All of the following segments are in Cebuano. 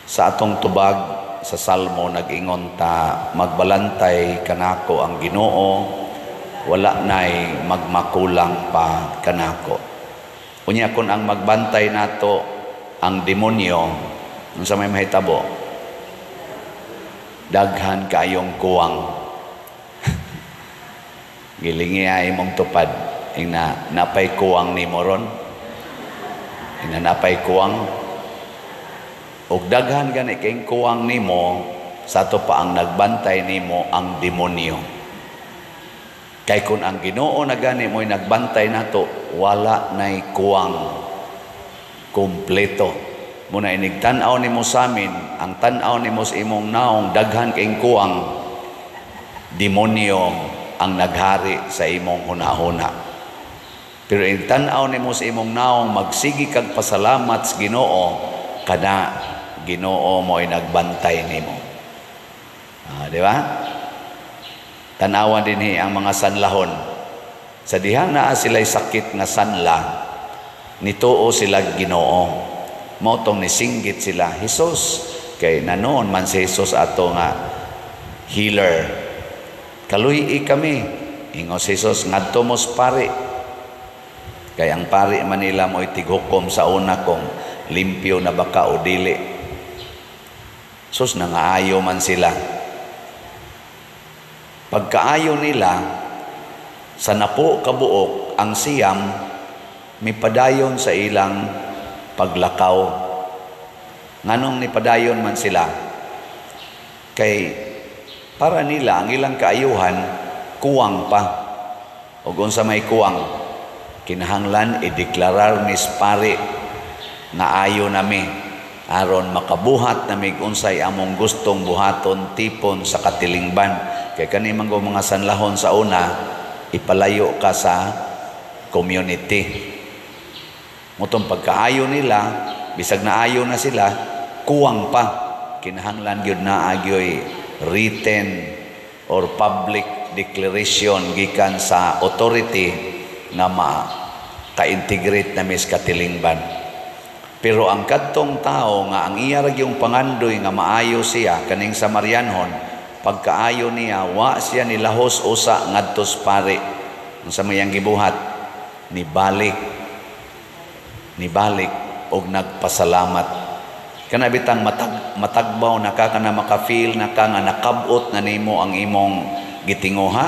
Sa atong tubag sa Salmo, nag-ingon ta, "Magbalantay kanako ang Ginoo, wala nay magmakulang pa kanako." Unya kun ang magbantay nato ang demonyo, unsa may mahitabo? Daghan kayong kuwang. Gilingi imong tupad, ingna, "Napay kuwang nimo ron?" Ingna, "Napay kuwang?" Og daghan gani kay kuwang nimo, sa ato pa ang nagbantay nimo ang demonyo. Kay kun ang Ginoo na gani mo'y nagbantay nato, wala nay kuwang, kumpleto. Muna inig tan-aw nimo sa amin, ang tan-aw nimo sa imong naong daghan kay kuwang, demonyo ang naghari sa imong hunahuna. Pero inig tan-aw nimo sa imong naong, magsigi kag pasalamat sa Ginoo, kana Ginoo mo'y nagbantay nimo. Ah, di ba? Tanawan dinhi ang mga sanlahon. Sa dihang naa sila'y sakit nga sanla, nituo sila Ginoo. Mao tong nisinggit sila, "Jesus," kay nanoon man si Jesus ato nga healer. "Kaluy kami." Ingon si Jesus, "Ngadto mo sa pari." Kay ang pari Manila mo'y tighukom sa una kung limpyo na baka o dili. Sus, nangaayo man sila. Pagkaayo nila, sa napo kabuok, ang 9 mipadayon sa ilang paglakaw. Nganong nipadayon man sila? Kay para nila ang ilang kaayuhan kuwang pa. O unsa may kuwang? Kinahanglan ideklarar mis pari nga ayo nami aron makabuhat nami unsay among gustong buhaton, tipon sa katilingban. Kay kani man mga sanlahon sa una, ipalayo ka sa community. Mutong pagkaayo nila, bisag naayo na sila, kuwang pa. Kinahanglan gyud naa gyoy written or public declaration gikan sa authority nga ma ka-integrate na mis katilingban. Pero ang kadtong tao nga ang iya ra gyung pangandoy nga maayo siya, kaning Samarianhon, pagkaayo niya, wa siya nilahos usa ngadto sa pari. Unsa may iyang gibuhat? Nibalik. Nibalik og nagpasalamat. Kana bitang matagbaw na ka, kana maka-feel na ka nga nakabot na nimo ang imong gitinguha.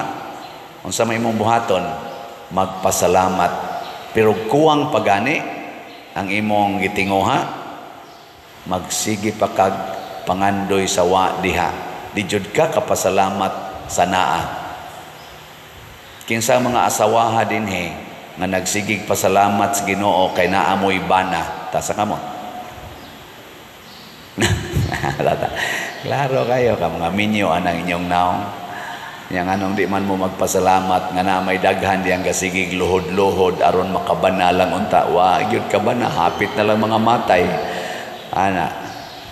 Unsa may imong buhaton? Magpasalamat. Pero kuwang pagani ang imong gitinguha, magsige pa kag pangandoy sa wa diha. Di jud ka kapasalamat sa naa. Kinsa mga asawaha dinhi nga nagsigig pasalamat sa Ginoo kay naa moy bana? Taas kamot. Klaro kayo ka mga minyo anang inyong naong. Yang anong di man mo magpasalamat nga na may daghan diyang gasigig luhod-luhod aron makabana lang unta? Wa gyud ka bana, hapit na lang mga matay ana.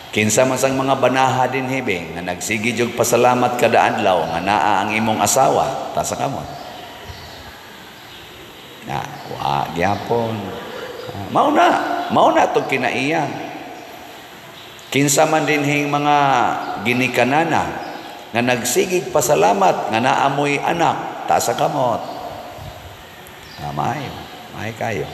Kinsa man sang mga banaha dinhi nga nagsige jud pasalamat kada adlaw nga naa ang imong asawa? Taas kamot. Na wa gyapon. Mao na tong kinaiya. Kinsa man dinhing mga ginikanana nga nagsigig pasalamat nga naamoy anak? Taas kamot. Ah, maayo, maayo kayo.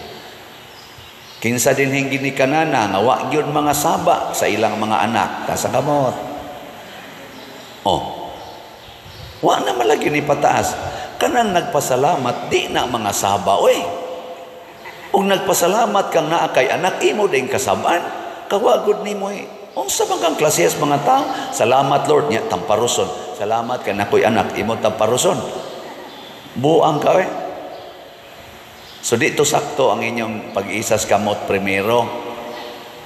Kinsa dinhing ginikanana nga wa gyud mga saba sa ilang mga anak? Taas kamot. Oh. Wa na malagi ni pataas. Kanang nagpasalamat di na mga saba oy. Ug nagpasalamat kang naa kay anak, imo din kasabaan. Kawagod nimo eh. Unsa man kang klasehas mga tao? "Salamat, Lord," nya tamparuson. "Salamat kay nakoy anak," imo tamparuson. Buang ka eh. So dito sakto ang inyong pag-isas kamot primero.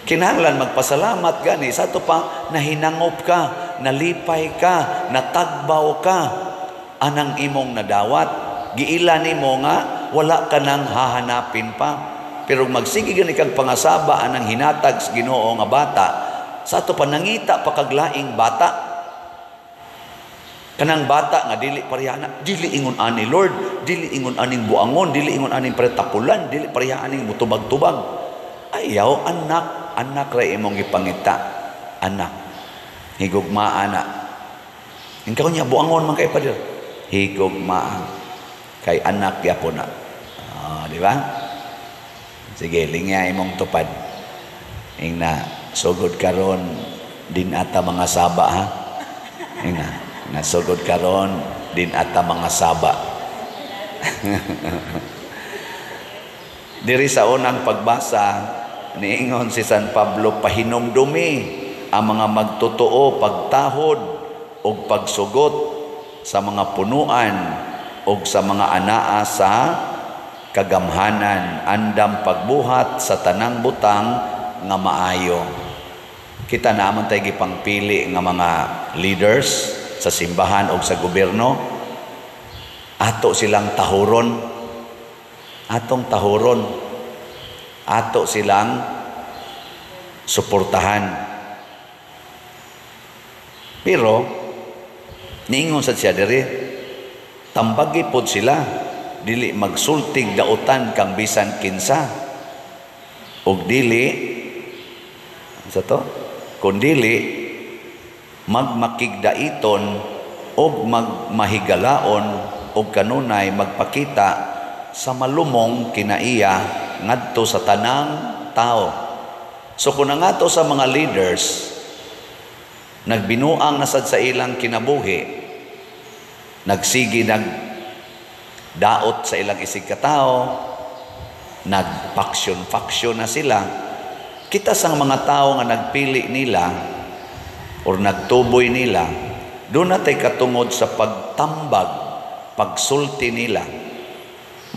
Kinahanglan magpasalamat gani sa ato pa nahinangop ka, nalipay ka, natagbaw ka anang imong nadawat. Giila nimo nga wala ka nang hahanapin pa. Pero magsige gani kag pangasaba anang hinatag sa Ginoo nga bata, sa ato pa nangita pa kag laing bata. Kanang bata nga dili pareha na, dili ingon ani, Lord, dili ingon aning buangon, dili ingon aning pretapulan, dili pareha aning mutubag-tubag. Ayaw, anak, anak ra imong gipangita. Anak. Higugmaa na. Ikaw niya, buangon man kay pader. Higugmaa. Kay anak gyapon na. Oh, di ba? Sige, lingya imong tupad. Ingna, sugod karon din ata mga saba, ha? Ingna, nasugod karon din ata mga saba. Diri sa unang pagbasa, niingon si San Pablo, pahinumdumi ang mga magtotoo pagtahod og pagsugot sa mga punuan og sa mga anaa sa kagamhanan, andam pagbuhat sa tanang butang nga maayo. Kita naman tayo gipangpili nga mga leaders sa simbahan o sa gobyerno. Ato silang tahuron. Atong tahuron. Ato silang suportahan. Pero niingon sad siya diri, tambagi pod sila, dili magsultig dautan kang bisan kinsa, ug dili sa to, kun dili magmakigdaiton og magmahigalaon og kanunay magpakita sa malumong kinaiya ngadto sa tanang tao. So kung nangato sa mga leaders nagbinuang na sad sa ilang kinabuhi, nagsigi nagdaot sa ilang isig katao, nagfaction-faction na sila, kita sang mga tao nga nagpili nila or nagtuboy nila, doon natay katungod sa pagtambag, pagsulti nila.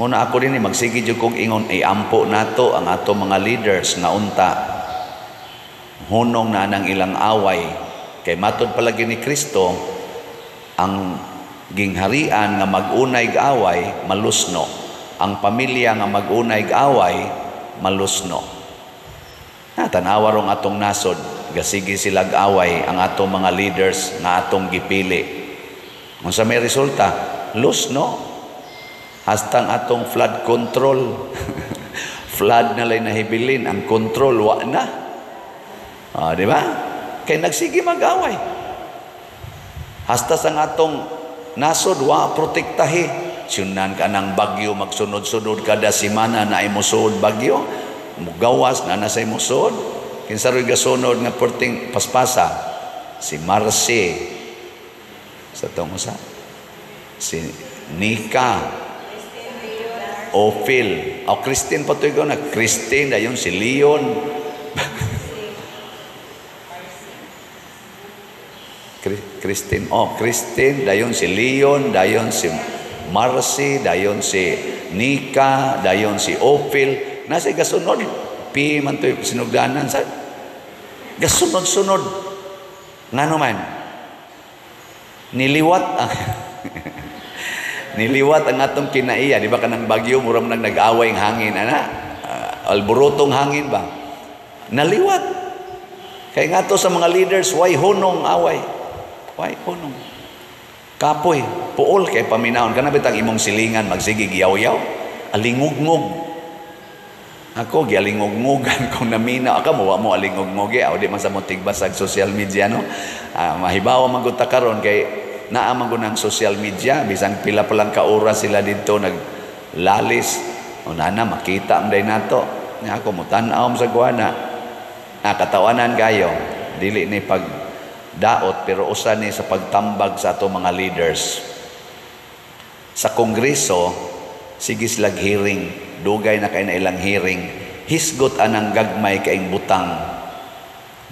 Muna ako din magsige jud kog ingon, iampo nato ang ato mga leaders nga unta hunong na nang ilang away. Kay matod palagi ni Kristo, ang gingharian nga mag-unay away malusno, ang pamilya nga mag-unay away malusno. Na tanawa rong atong nasod, gasigi silag away ang atong mga leaders nga atong gipili. Unsa may resulta? Lusno. Hastang atong flood control. Flood na lay nahibilin, ang control wa na. Ah, di ba? Kay nagsige mag-away. Hasta sa atong nasod wa protektahi. Syunan ka ng bagyo, magsunod-sunod kada semana na imusuod bagyo, mugawas na nasa imusuod. Kinsa ro'y gasunod nga perting paspasa? Si Marcy. Sa tong usa. Si Nika. Ophil. O Christine pa to na. Christine, dayon si Leon. Christine, oh, Christine, dayon si Leon, dayon si Marcy, dayon si Nika, dayon si Ophil. Nasa gasunod. Pi man to'y sinugdanan sa gasunod-sunod. Ngano man? Niliwat ang niliwat ang atong kinaiya. Di ba kanang bagyo, mura man nang nag-away ang hangin, ana? Alborotong hangin ba? Naliwat. Kaya nga to sa mga leaders, why hunong away? Why hunong? Kapoy, puol kay paminahon. Kana bitang imong silingan, magsige giyaw-yaw, alingugngog. Ako, gialingugngog kung namina. Ako, muwa mo alingugngog. Aw, di man sa mo tigbasag social media, no? Mahibaw man gud ta karon kay naa man gud ang social media. Bisan pila pa lang ka oras sila didto naglalis. O nana, makita man day nato. Ako, mutan-aw sa guana. Katawanan kayo. Dili ni pag daot, pero usa ni sa pagtambag sa ato mga leaders. Sa Kongreso, sige silag hearing. Dugay na kay na ilang hearing. Hisgot anang gagmay kaing butang.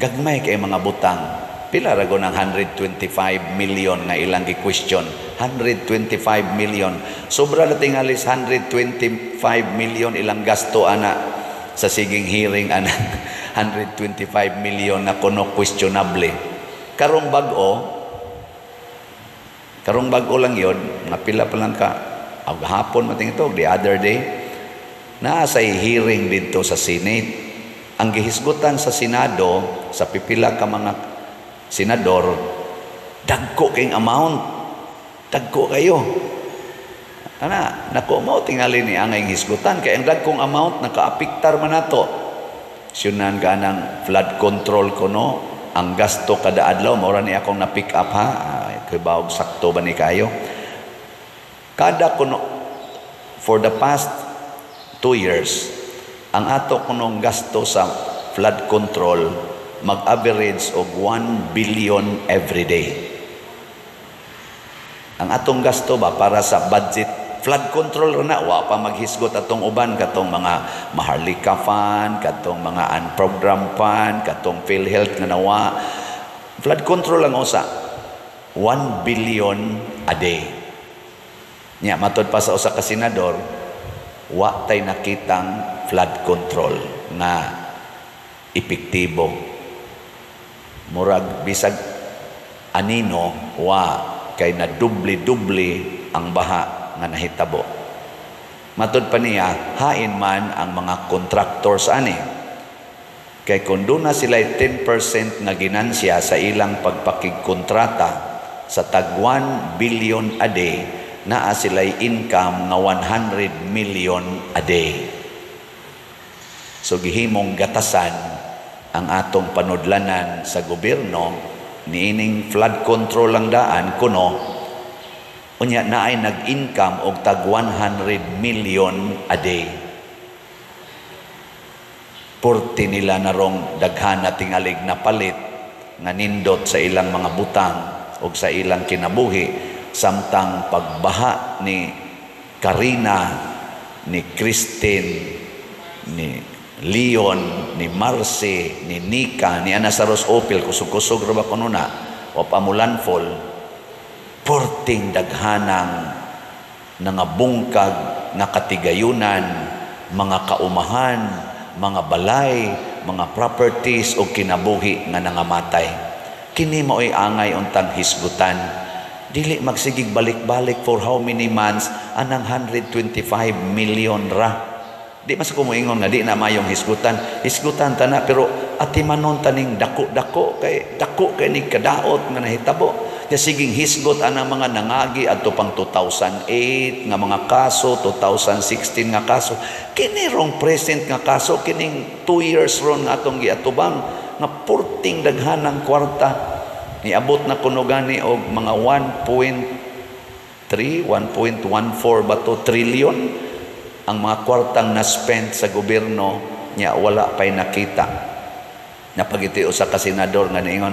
Gagmay kay mga butang. Pila ra go ng 125 million nga ilang gi-question. 125 million. Sobra na tingalis 125 million ilang gasto ana sa siging hearing ana 125 million na kuno questionable. Karong bag-o lang yon, nga pila pa lang ka og hapon mating ito, the other day, naa sa hearing didto sa Senate. Ang gihisgutan sa Senado, sa pipila ka mga senador, dagko kayong amount. Dagko kayo. Ana, nako mo tingali ni angay hisgutan kay ang dagkong amount nakaapektar man nato. Syunan ka ng flood control kuno, Ang gasto kada adlaw, mao ni akong na pick up ha, kay bawog sakto ba ni kayo. Kada kuno for the past 2 years, ang ato kunong gasto sa flood control mag-average og 1 billion every day. Ang atong gasto ba para sa budget flood control na, wa pa maghisgot atong uban, katong mga Maharlika Fund, katong mga unprogrammed fund, katong PhilHealth nga nawa. Flood control lang usa, 1 billion a day. Nya matod pa sa usa ka senador, wa tay nakitang flood control nga epektibo. Murag bisag anino wa, kay na dubli-dubli ang baha nga nahitabo. Matod pa niya, hain man ang mga contractors ani. Kay kung doon na sila 10% nga ginansya sa ilang pagpakigkontrata sa tag 1 billion a day, naa sila'y income nga 100 million a day. So gihimong gatasan ang atong panudlanan sa gobyerno niining flood control lang daan kuno, unya naay nag-income og tag 100 million a day. Purti nila narong daghan na tingalig na palit nga nindot sa ilang mga butang og sa ilang kinabuhi, samtang pagbaha ni Karina, ni Christine, ni Leon, ni Marce, ni Nika, ni Ana Saros Opil, kusog-kusog ra ba kuno na, o pamulanfol, porting daghanang nangabungkag nga katigayunan, mga kaumahan, mga balay, mga properties o kinabuhi nga nangamatay. Kini mao'y angay untang hisgutan. Dili magsigig balik-balik for how many months anang 125 million ra. Di mas ko moingon nga di na mayong hisgutan. Hisgutan ta na, pero atimanon taning dako-dako, kay dako kay ni kadaot nga nahitabo. Ya siging hisgot anang mga nangagi adto pang 2008 nga mga kaso, 2016 nga kaso. Kini rong present nga kaso, kining 2 years ron nga atong giatubang nga purting daghanang kwarta. Niabot na kuno gani og mga 1.3, 1.14 ba to trillion ang mga kwartang na-spend sa gobyerno, nya wala pa'y nakita. Napagiti usa ka senador nga niingon,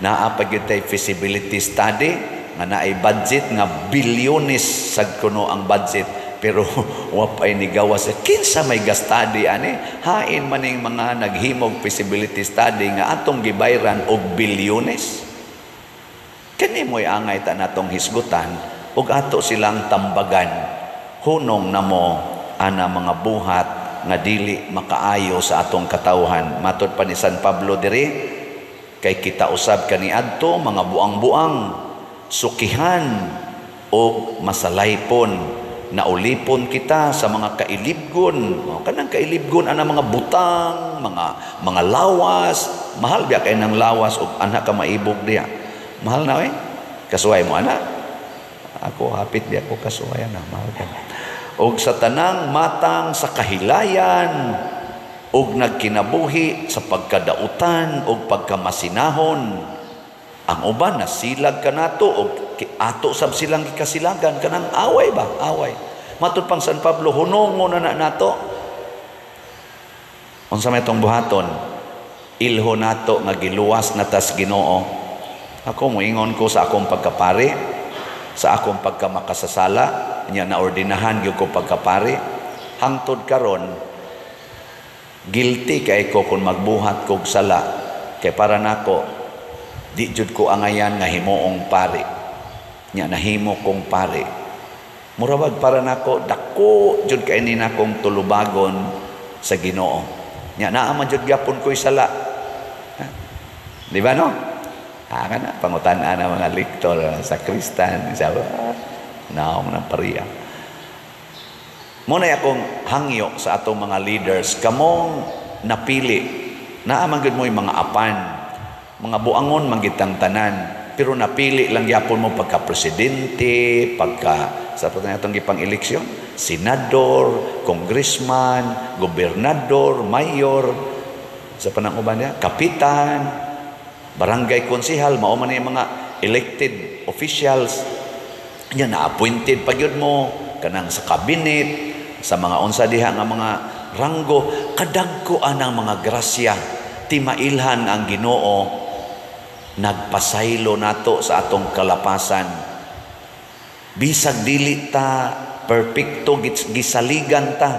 naa pa gyud tay feasibility study nga naay budget nga bilyones sad kuno ang budget, pero wa pa'y nigawas. Kinsa may ga-study ani? Hain maning mga naghimog feasibility study nga atong gibayran og bilyones. Kini mo'y angay ta natong hisgutan ug ato silang tambagan. Hunong namo ana mga buhat nga dili makaayo sa atong katawhan. Matod pa ni San Pablo diri, kay kita usab kaniadto mga buang-buang, sukihan og masalaypon, naulipon kita sa mga kailibgon. O, kanang kailibgon ana mga butang, mga lawas. Mahal biya kay nang lawas og anak ka maibog diya. Mahal na eh. Kasuway mo ana. Ako hapit biya ko kasuway na mahal ka. Og sa tanang matang sa kahilayan og nagkinabuhi sa pagkadautan og pagkamasinahon. Ang uban nasilag kanato og ato sab silang gikasilagan, kanang away ba? Away. Matud pang San Pablo, hunongon na nato. Unsa may tong buhaton? Ilho nato nga giluwas na tas Ginoo. Ako moingon ko sa akong pagkapari, sa akong pagkamakasasala, nya naordinahan gyud ko pagkapari. Hangtod karon guilty kay ko kung magbuhat kog sala, kay para nako di jud ko angayan nga himuong pari. Nya nahimo kong pari. Murabag para nako dako jud kay ni nakong tulubagon sa Ginoo. Nya naa man jud gyapon ko'y sala. Ha? Di ba no? Ha kana pangutan-an ang mga lektor sa kristan sa naong ng pariya. Muna akong hangyo sa atong mga leaders, kamong napili, naa man gyud mo'y mga apan, mga buangon man gyud tang tanan, pero napili lang gyapon mo pagka presidente, pagka sa pa atong gipang eleksyon, senador, congressman, gobernador, mayor, sa panang uban niya, kapitan. Barangay konsehal, mao man ni mga elected officials. Nya na appointed pa gyud mo kanang sa cabinet, sa mga unsa diha nga mga ranggo, kadagko anang mga grasya. Timailhan ang Ginoo nagpasaylo nato sa atong kalapasan. Bisag dili ta perpekto, gisaligan ta,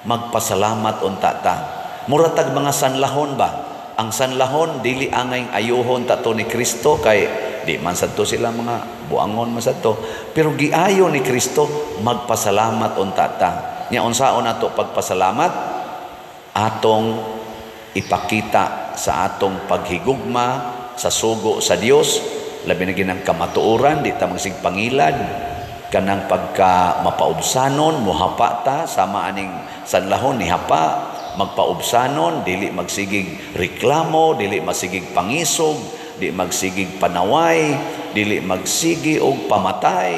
magpasalamat unta ta. Mura tag mga sanlahon ba? Ang sanlahon dili angay ayuhon ta to ni Kristo kay di man sadto sila, mga buangon man sadto. Pero giayo ni Kristo, magpasalamat unta ta. Nya unsaon nato pagpasalamat? Atong ipakita sa atong paghigugma sa sugo sa Dios, labi na ginang kamatuoran, di ta magsig pangilad, kanang pagka mapaubsanon, muhapa ta sama aning sanlahon ni hapa, magpaubsanon, dili magsigig reklamo, dili masigig pangisog, di magsigig panaway, dili magsigi og pamatay.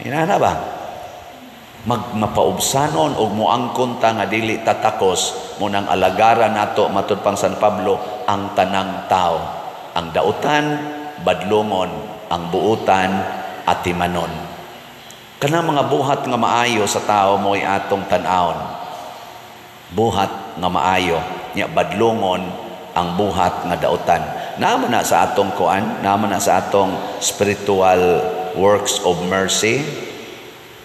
Inana ba? Magmapaubsanon og moangkon ta nga dili tatakos mo nang alagaran nato matud pang San Pablo ang tanang tao. Ang dautan badlongon, ang buutan atimanon. Kana mga buhat nga maayo sa tao mo'y atong tan-awon. Buhat nga maayo nya badlongon ang buhat nga dautan. Naa man na sa atong kuan, naa man na sa atong spiritual works of mercy,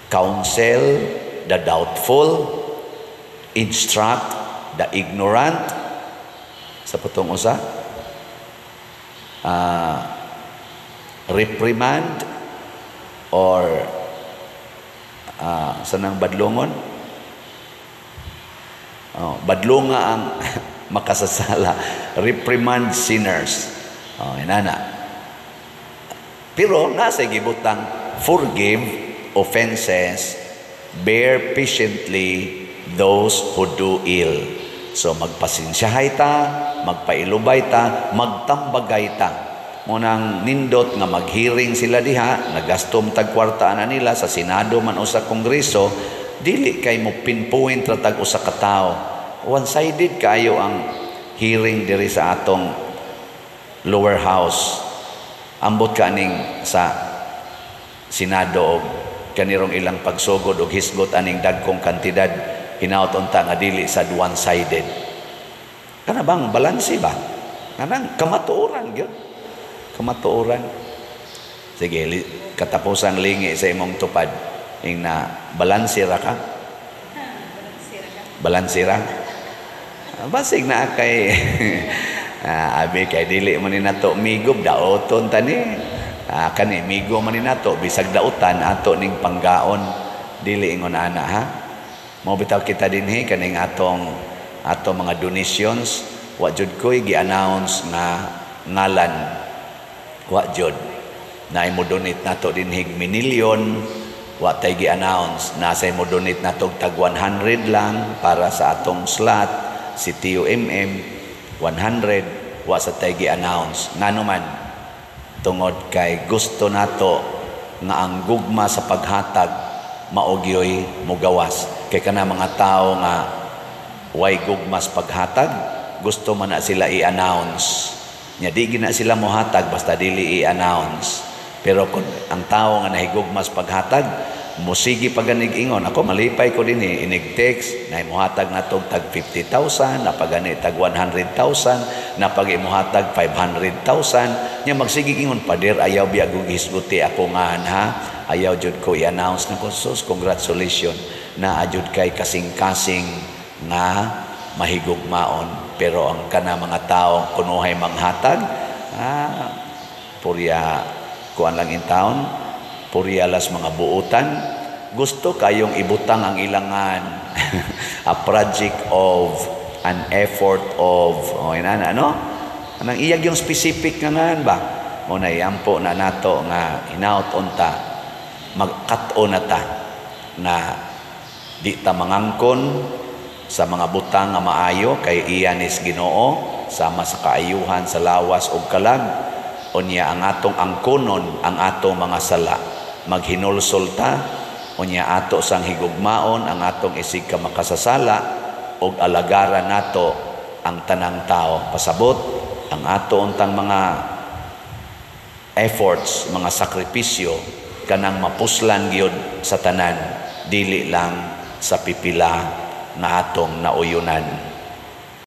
counsel the doubtful, instruct the ignorant, sa putong usa, reprimand or sa nang badlongon, oh, badlonga ang makasasala, reprimand sinners. Oh, inana. Pero nasa gibutang forgive offenses, bear patiently those who do ill. So magpasensyahay ta, magpailubay ta, magtambagay ta. Munang nindot nga maghearing sila diha, nagastom tag kwarta na nila sa Senado man o sa Kongreso, dili kay mo pinpoint ra tag usa ka tawo. One-sided kayo ang hearing diri sa atong lower house. Ambot kaning sa Senado og kanirong ilang pagsugod og hisgot aning dagkong kantidad, hinaut unta nga dili sa one-sided. Kana bang balanse ba? Kanang kamatuoran gyud. Kamatuoran. Sige, katapusang lingi sa imong tupad. Ing na balanse ra ka? Balanse ra? Basig na kay abi kay dili man ni nato migob, daoton tani. Kani migo man ni nato, bisag dautan ato ning panggaon, dili ingon ana ha. Mao bitaw kita dinhi kaning atong ato mga donations, wa jud koy gi-announce nga ngalan. Wa jud. Naay mo donate nato dinhi minilyon, wa tay gi-announce. Nasay mo donate nato tag 100 lang para sa atong slot si TUMM 100, wa sa tay gi-announce. Ngano man, tungod kay gusto nato nga ang gugma sa paghatag maogyoy mugawas. Kay kana mga tao nga way gugma sa paghatag, gusto man na sila i-announce. Nya di gina sila mohatag basta dili i-announce. Pero kung ang tao nga nahigugma sa paghatag, musigi pa ganig ingon, ako malipay ko dinhi, inig text, na imuhatag na tog tag 50,000, napagani tag 100,000, napag imuhatag 500,000, nya magsige ingon, "Pader, ayaw biya og hisguti ako nga ha, ayaw jud ko i-announce na ko." Sus, congratulations, na ajud kay kasing-kasing nga mahigugmaon. Pero ang kana mga tao kunuhay manghatag, purya kuan lang in town, purya las mga buutan, gusto kayong ibutang ang ilangan a project of an effort of, oh, inana ano anang iyag yung specific nga ngan ba. Mo na iampo na nato nga hinaut unta magkat-o na ta na di ta mangangkon sa mga butang nga maayo kay iya nis Ginoo, sama sa kaayuhan sa lawas ug kalag. Unya ang atong angkonon ang atong mga sala, maghinulsol ta, unya ato sang higugmaon ang atong isig ka makasasala ug alagaran nato ang tanang tao. Pasabot. Ang ato untang mga efforts, mga sakripisyo, kanang mapuslan gyud sa tanan, dili lang sa pipila nga atong nauyunan.